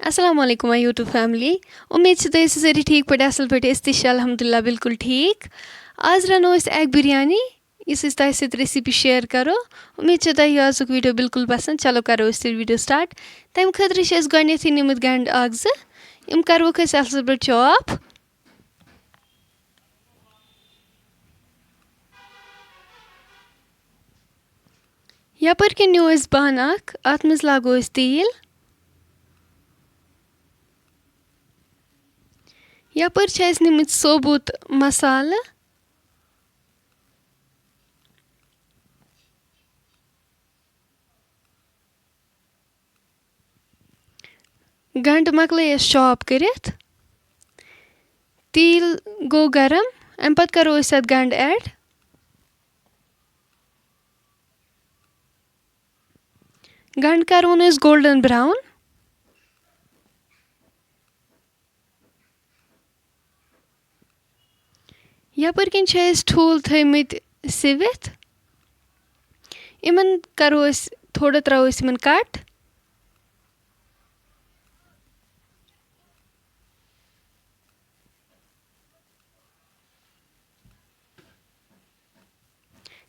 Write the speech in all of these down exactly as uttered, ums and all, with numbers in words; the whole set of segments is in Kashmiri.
السلام علیکم my YouTube family. امید چھِ تُہۍ ٲسِو سٲری ٹھیٖک پٲٹھۍ، اَصٕل پٲٹھۍ۔ أسۍ تہِ چھِ الحمدللہ بالکل ٹھیٖک۔ آز رَنو أسۍ ایگ بِریانی، یُس أسۍ تۄہہِ سۭتۍ ریسیپی شیئر کَرو۔ امید چھِ تۄہہِ یہِ آزُک ویٖڈیو بالکل پَسنٛد۔ چلو کَرو أسۍ تیٚلہِ ویٖڈیو سٹارٹ۔ تَمہِ خٲطرٕ چھِ اَسہِ گۄڈٕنٮ۪تھٕے نِمٕتۍ گَنٛڈٕ اَکھ زٕ۔ یِم کَرہوکھ أسۍ اَصٕل پٲٹھۍ چاپ۔ یَپٲرۍ کِنۍ نیوٗ اَسہِ بانہٕ اَکھ، اَتھ منٛز لاگو أسۍ تیٖل۔ یَپٲرۍ چھِ اَسہِ نِمٕتۍ ثوبوٗت مصالہٕ۔ گنٛڈٕ مۄکلٲے اَسہِ چاپ کٔرِتھ۔ تیٖل گوٚو گرم، اَمہِ پَتہٕ کَرو أسۍ اَتھ گنٛڈٕ ایڈ۔ گنٛڈٕ کَرون أسۍ گولڈن براؤن۔ یَپٲرۍ کِنۍ چھِ اَسہِ ٹھوٗل تھٲومٕتۍ سِوِتھ۔ یِمَن کَرو أسۍ، تھوڑا ترٛاوو أسۍ یِمَن کَٹ۔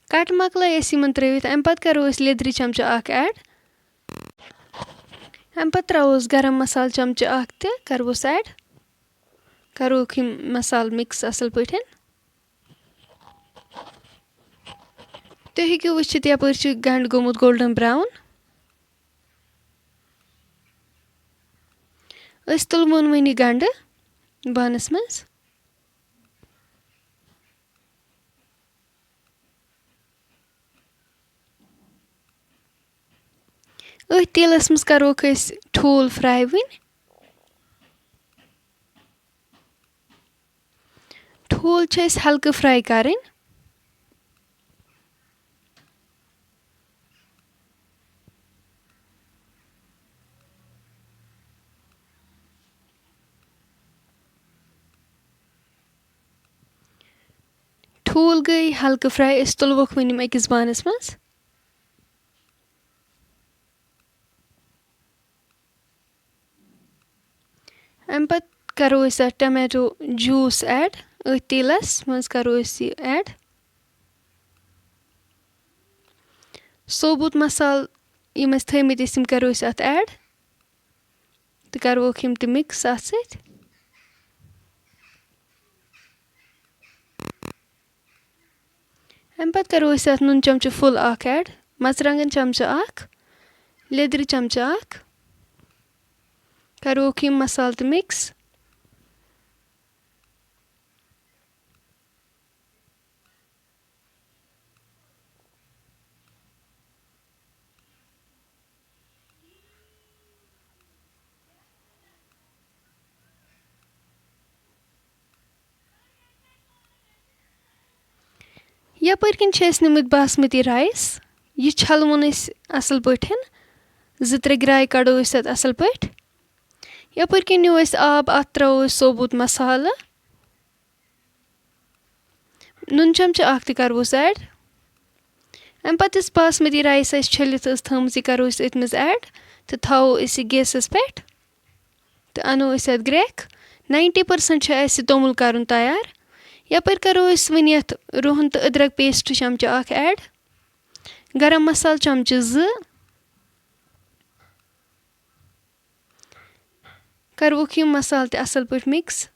کَٹ مۄکلٲے أسۍ یِمَن ترٛٲوِتھ، اَمہِ پَتہٕ کَرو أسۍ لیٚدرِ چَمچہٕ اَکھ ایڈ۔ اَمہِ پَتہٕ ترٛاوو أسۍ گرم مصالہٕ چَمچہٕ اَکھ تہِ کَرہوس ایڈ۔ کَرہوکھ یِم مصالہٕ مِکٕس اَصٕل پٲٹھۍ۔ تُہۍ ہیٚکِو وٕچھِتھ، یَپٲرۍ چھُ گنٛڈٕ گوٚمُت گولڈن براؤن۔ أسۍ تُلہٕ وون وۄنۍ یہِ گنٛڈٕ بانَس منٛز۔ أتھۍ تیٖلَس منٛز کَروکھ أسۍ ٹھوٗل فراے وٕنۍ۔ ٹھوٗل چھِ أسۍ ہلکہٕ فراے کَرٕنۍ۔ ٹھوٗل گٔے ہلکہٕ فراے، أسۍ تُلوکھ وۄنۍ یِم أکِس بانَس منٛز۔ اَمہِ پَتہٕ کَرو أسۍ اَتھ ٹمیٹو جوٗس ایڈ، أتھۍ تیٖلَس منٛز کَرو أسۍ یہِ ایڈ۔ ثوبوٗت مصالہٕ یِم اَسہِ تھٲومٕتۍ ٲسۍ، تِم کَرو أسۍ اَتھ ایڈ۔ تہٕ کَرہوکھ یِم تہِ مِکٕس اَتھ سۭتۍ۔ اَمہِ پَتہٕ کَرو أسۍ اَتھ نُن چَمچہٕ فُل اَکھ ایڈ، مَرژٕوانٛگَن چَمچہٕ اَکھ، لیٚدرِ چَمچہٕ اَکھ۔ کَرہوکھ یِم مصالہٕ تہِ مِکٕس۔ یَپٲرۍ کِنۍ چھِ اَسہِ نِمٕتۍ باسمتی رایِس۔ یہِ چھَلوُن أسۍ اَصٕل پٲٹھۍ۔ زٕ ترٛےٚ گرٛایہِ کَڑو أسۍ اَتھ اَصٕل پٲٹھۍ۔ یَپٲرۍ کِنۍ نیوٗ اَسہِ آب، اَتھ ترٛاوو أسۍ ثوبوٗت مصالہٕ۔ نُن چَمچہٕ اَکھ تہِ کَرہوس ایڈ۔ اَمہِ پَتہٕ یُس باسمتی رایِس اَسہِ چھٔلِتھ ٲس تھٲومٕژ، یہِ کَرو أسۍ أتھۍ منٛز ایڈ تہٕ تھاوو أسۍ یہِ گیسَس پٮ۪ٹھ تہٕ اَنو أسۍ اَتھ گرٛٮ۪کھ۔ ناینٹی پٔرسَنٛٹ چھُ اَسہِ توٚمُل کَرُن تیار۔ یَپٲرۍ کَرو أسۍ وۄنۍ یَتھ رُہَن تہٕ أدرَک پیسٹ چَمچہٕ اَکھ ایڈ، گرم مصالہٕ چَمچہٕ زٕ۔ کَرہوکھ یِم مصالہٕ تہِ اَصٕل پٲٹھۍ مِکٕس۔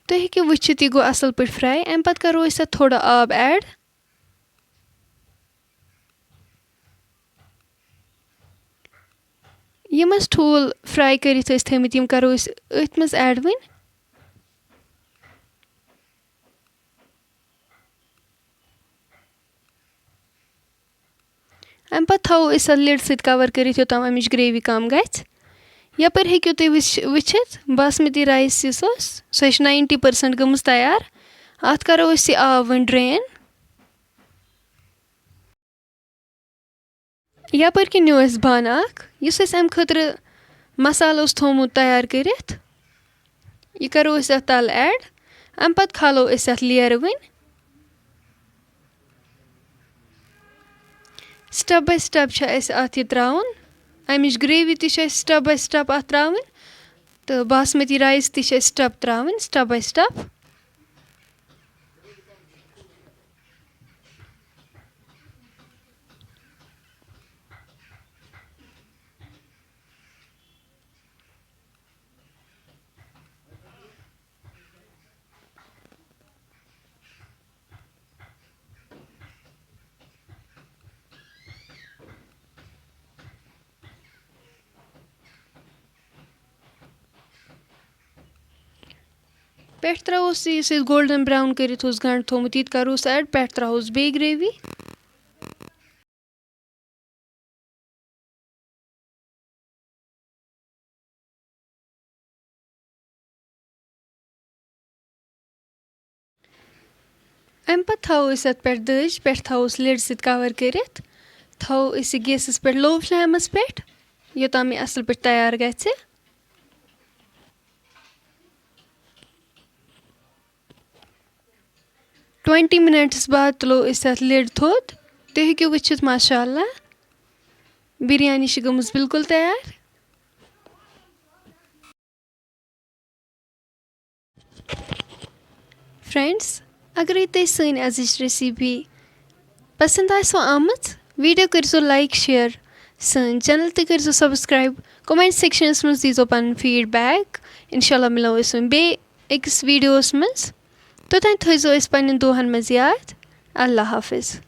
تُہۍ ہیٚکِو وٕچھِتھ، یہِ گوٚو اَصٕل پٲٹھۍ فراے۔ اَمہِ پَتہٕ کَرو أسۍ اَتھ تھوڑا آب ایڈ۔ یِم اَسہِ ٹھوٗل فراے کٔرِتھ ٲسۍ تھٲومٕتۍ، یِم کَرو أسۍ أتھۍ منٛز ایڈ وۄنۍ۔ اَمہِ پَتہٕ تھاوو أسۍ اَتھ lid سۭتۍ cover کٔرِتھ، یوٚتام اَمِچ gravy کَم گژھِ۔ یَپٲرۍ ہیٚکِو تُہۍ وٕچھ-، وٕچھِتھ، باسمتی rice یُس اوس، سۄ چھِ ninety percent گٔمٕژ تیار۔ اَتھ کَرو أسۍ یہِ آب وۄنۍ drain۔ یَپٲرۍ کِنۍ نیوٗ اَسہِ بانہٕ اَکھ، یُس اَسہِ اَمہِ خٲطرٕ مصالہٕ اوس تھوٚومُت تیار کٔرِتھ۔ یہِ کَرو أسۍ اَتھ تَل add۔ اَمہِ پَتہٕ کھالو أسۍ اَتھ layer وۄنۍ۔ step by step چھِ اَسہِ اَتھ یہِ ترٛاوُن۔ اَمِچ gravy تہِ چھِ اَسہِ step by step اَتھ ترٛاوٕنۍ، تہٕ باسمتی rice تہِ چھِ اَسہِ step ترٛاوٕنۍ، step by step۔ پٮ۪ٹھ ترٛاووس یُس أسۍ golden brown کٔرِتھ اوس گنٛڈٕ تھوٚومُت، یہِ تہِ کَروس add۔ پٮ۪ٹھ ترٛاووس بیٚیہِ gravy۔ اَمہِ پَتہٕ تھاوو أسۍ اَتھ پٮ۪ٹھ دٔج، پٮ۪ٹھ تھاووس lid سۭتۍ cover کٔرِتھ، تھاوو أسۍ یہِ گیسَس پٮ۪ٹھ low flameس پٮ۪ٹھ، یوٚتام یہِ اَصٕل پٲٹھۍ تیار گژھِ۔ twenty minutes بعد تُلو أسۍ اَتھ lid تھوٚد۔ تُہۍ ہیٚکِو وٕچھِتھ، ماشاء اللہ، بِریانی چھِ گٔمٕژ بِلکُل تیار۔ Friends، اگرے تۄہہِ سٲنۍ أزِچ recipe پسند آسِوٕ آمٕژ، video کٔرۍزیو like، share، سٲنۍ channel تہِ کٔرۍزیو subscribe، comment sectionس منٛز دیٖزیو پنُن feedback۔ انشاءاللہ مِلو أسۍ وۄنۍ بیٚیہِ أکِس videoس منٛز۔ توٚتام تھٲیزیو أسۍ پننٮ۪ن دُعاہن منٛز یاد۔ اللہ حافظ۔